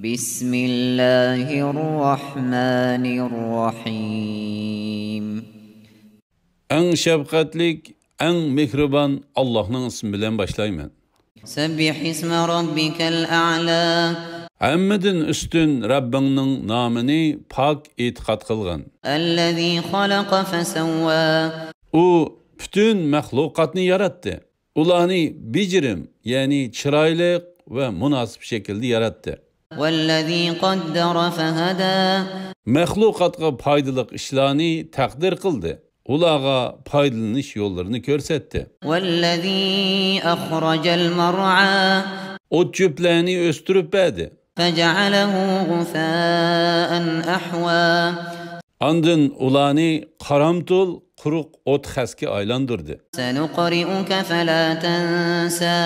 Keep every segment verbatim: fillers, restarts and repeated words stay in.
بسم الله الرحمن الرحيم. ئەڭ شەپقەتلىك، ئەڭ مېھرىبان ئاللاھنىڭ ئىسمى بىلەن باشلايمەن. سبح اسم ربك الأعلى. ھەممىدىن ئۈستۈن رەببىڭنىڭ نامىنى پاك ئېتىقاد قىلغىن. الذي خلق فسوى. ئۇ پۈتۈن مەخلۇقاتنى ياراتتى. ئۇلارنى بېجىرىم، يەنى چىرايلىق ۋە مۇناسىپ شەكىلدە ياراتتى. والذي قدر فهدى. مەخلۇقاتقا پايدىلىق ئىشلارنى تەقدىر قىلدى. ئۇلارغا پايدىلىنىش يوللىرىنى كۆرسەتتى. والذي أخرج المرعى. ئوت-چۆپلەرنى ئۆستۈرۈپ بەردى. فجعله غثاء أحوى. ئاندىن ئۇلارنى قارامتۇل، قۇرۇق ئوت خەسكە ئايلاندۇردى. سنقرئك فلا تنسى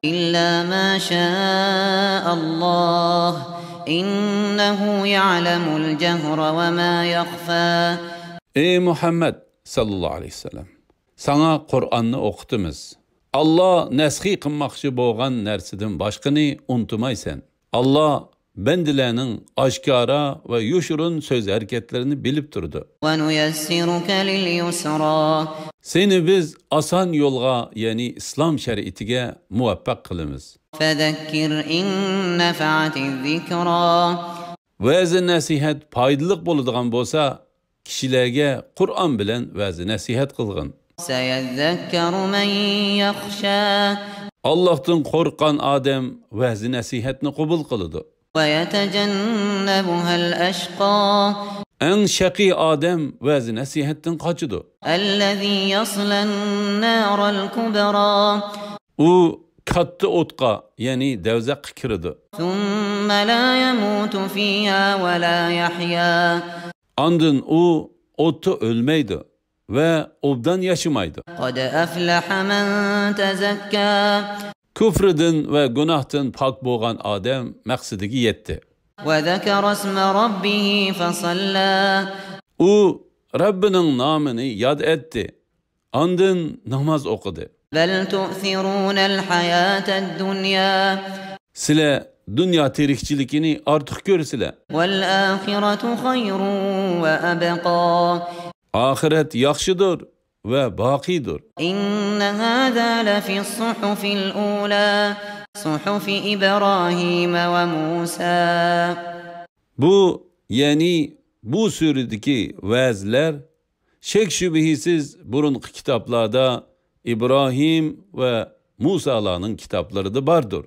إلا ما شاء الله إنه يعلم الجهر وما يخفى. ئەي مۇھەممەد ساللاللاھۇ ئەلەيھى ۋەسەللەم، ساڭا قۇرئاننى ئوقۇتىمىز. ئاللا نەسخى قىلماقچى بولغان نەرسىدىن باشقىنى ئۇنتۇمايسەن. ئاللا بەندىلەرنىڭ ئاشكارا ۋە يوشۇرۇن سۆز ھەرىكەتلىرىنى بىلىپ تۇرىدۇ. ونيسرك لليسرى. سېنى بىز ئاسان يولغا، يەنى ئىسلام شەرىئىتىگە مۇۋەپپەق قىلىمىز. فذكر إن نفعت الذكرى. ۋەزى نەسىھەت پايدىلىق بولىدىغان بولسا، كىشىلەرگە قۇرئان بىلەن ۋەزى نەسىھەت قىلغىن. سيذكر من يخشى. ئاللاھتىن قورققان ئادەم ۋەزى نەسىھەتنى قوبۇل قىلىدۇ. ويتجنبها الأشقى. ئەڭ شەقىي ئادەم ۋەزى نەسىھەتتىن قاچىدۇ. الذي يصلى النار الكبرى. ئۇ كاتتا ئوتقا، يەنى دەۋزەخكە كىرىدۇ. ثم لا يموت فيها ولا يحيى. ئاندىن ئۇ ئوتتا ئۆلمەيدۇ ۋە ئوبدان ياشىمايدۇ. قد أفلح من تزكى. كۇفرىدىن ۋە گۇناھتىن پاك بولغان ئادەم مەقسىتىگە يەتتى. وذكر اسم ربه فصلى. ئۇ رەببىنىڭ نامىنى ياد ئەتتى. ئاندىن ناماز ئوقۇدى. بل تؤثرون الحياة الدنيا. سىلەر دۇنيا تىرىكچىلىكىنى ئارتۇق كۆرىسىلەر. والآخرة خير وأبقى. ئاخىرەت ياخشىدۇر ۋە باقىيدۇر. إن هذا لفي الصحف الأولى صحف إبراهيم وموسى. بۇ، يەنى بۇ سۈرىدىكى ۋەزىلەر شەك-شۈبھىسىز بۇرۇنقى كىتابلاردا ئىبراھىم ۋە مۇسالارنىڭ كىتابلىرىدا باردۇر.